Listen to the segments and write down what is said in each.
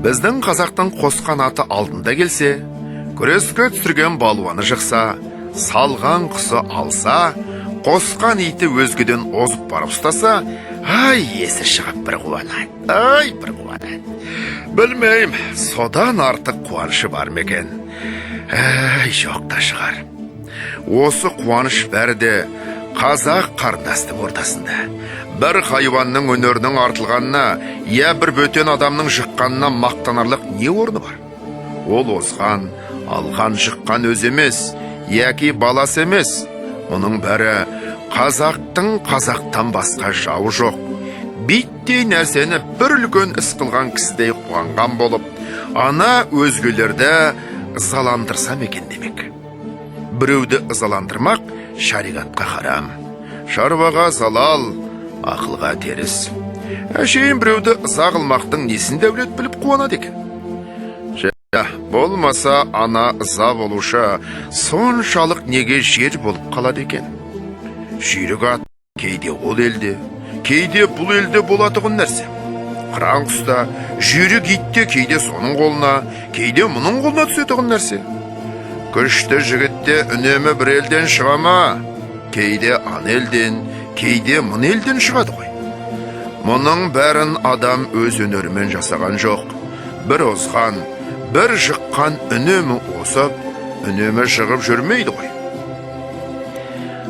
Біздің қазақтың қосқан аты алдында келсе, күреске түсірген балуаны жықса, салған құсы алса, қосқан иті өзгеден озып барып ұстаса, ай, есі шығып бір қуанады, ай, бір қуанады. Білмеймін, содан артық қуанышы бар ма екен? Әй, жоқ та шығар. Осы қуаныш бәрі де қазақ қарындастың ортасында. Бір хайуанның өнерінің артылғанына, я бір бөтен адамның жыққанына мақтанарлық не орны бар? Ол озған, алған, жыққан өзі емес, яки баласы емес. Мұның бәрі қазақтың қазақтан басқа жауы жоқ. Биттей нәрсені бір үлкен іс қылған кісідей қуанған болып, ана өзгелерді ызаландырсам екен демек. Біреуді ызаландырмақ шариғатқа харам. Шаруаға залал, ақылға теріс. Әшейін біреуді ыза қылмақтың несін дәулет біліп қуанады екен? Жә, болмаса ана ыза болушы соншалық неге жер болып қалады екен? Жүйрік ат кейде ол елде, кейде бұл елде болатұғын нәрсе. Қыран құс та, жүйрік ит те кейде соның қолына, кейде мұның қолына түсетұғын нәрсе. Күшті жігіт те үнемі бір елден шыға ма? Кейде ана елден, кейде мына елден шығады ғой. Мұның бәрін адам өз өнерімен жасаған жоқ. Бір озған, бір жыққан үнемі озып, үнемі жығып жүрмейді ғой.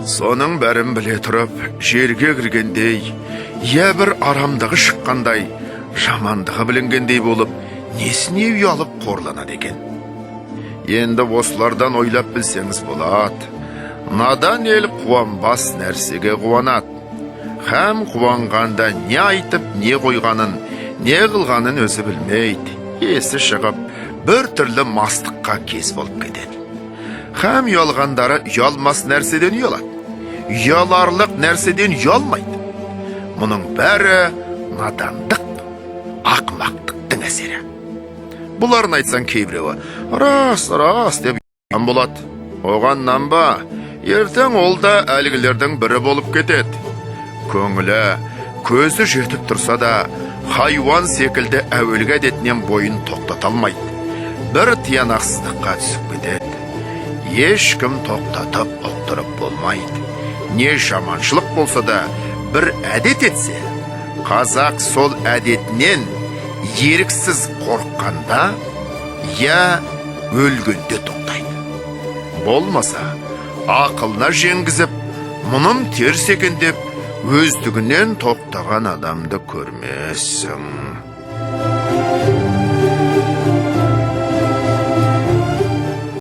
Соның бәрін біле тұрып, жерге кіргендей, я бір арамдығы шыққандай, жамандығы білінгендей болып, несіне ұялып қорланады екен? Енді осылардан ойлап білсеңіз болады. Надан ел қуанбас нәрсеге қуанады. Хәм қуанғанда не айтып, не қойғанын, не қылғанын өзі білмейді. Есі шығып, бір түрлі мастыққа кез болып кетеді. Хәм ұялғандары ұялмас нәрседен ұялады. Ұяларлық нәрседен ұялмайды. Мұның бәрі надандық, ақымақтықтың әсері. Бұларын айтсаң, кейбіреуі рас, рас деп болады. Оған нанба, ертең ол да әлгілердің бірі болып кетеді. Көңілі, көзі жетіп тұрса да, хайуан секілді әуелгі әдетінен бойын тоқтата алмайды. Бір тиянақсыздыққа түсіп кетеді. Ешкім тоқтатып, ұқтырып болмайды. Не жаманшылық болса да бір әдет етсе, қазақ сол әдетінен еріксіз қорыққанда, я өлгенде тоқтайды. Болмаса, ақылына жеңгізіп, мұным теріс екен деп, өздігінен тоқтаған адамды көрмессің.